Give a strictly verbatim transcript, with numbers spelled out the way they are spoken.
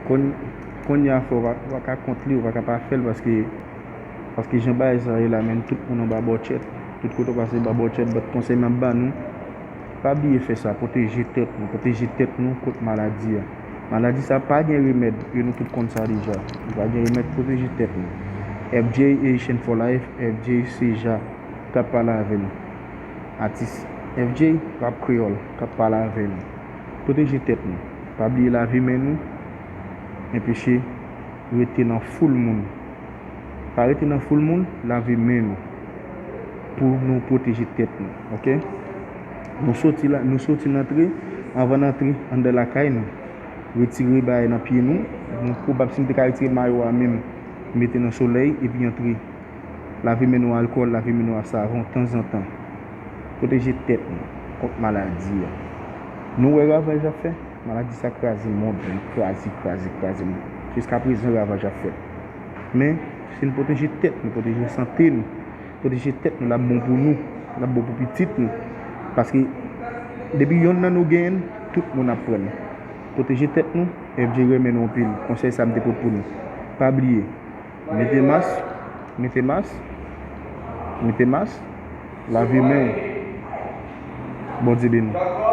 Konn- Kounye a fè w pa- w pa ka kont li, w pa ka pa fè l, paske paske jan bagay sa ye la, menm tout moun anba bòchèt. Tout kote w pase anba bòchèt. But konsèy m ap ba nou, pa bliye fè sa, pwoteje tèt nou, pwoteje tèt nou kont maladi a. Maladi sa pa gen remèd, e nou tout konn sa deja. Li pa gen remèd, pwoteje tèt nou. F J Haitian for Life, F J Seja k ap pale avè nou. Atis F J, rap kreyòl, k ap pale avè nou. Pwoteje tèt nou. Pa bliye lave men nou. Enpeche rete nan foul moun. Pa rete nan foul moun, lave men nou. Pou nou pwoteje tèt nou, oke? Nou soti la, nou soti n antre, anvan n antre anndan lakay nou. Retire bagay nan pye nou. Nou pwobab si n te ka retire mayo a menm, mete nan solèy, epi antre. Lave men nou alkòl, lave men nou a savon tanzantan. Pwoteje tèt nou kont maladi a. Nou wè ravaj ap fè? Maladi sa kraze mond, li kraze, kraze, kraze mond. Jiska prezan ravaj ap fèt. Men, si n pwoteje tèt nou, pwoteje sante nou, pwoteje tèt nou, l ap bon pou nou, l ap bon pou pitit nou. Paske depi yonn nan nou genyen l, tout moun ap pran l. Pwoteje tèt nou, F J renmen nou anpil. Konsèy sa m te pot pou nou. Pa bliye, mete mas, mete mas, mete mas, lave men w. Bondye beni.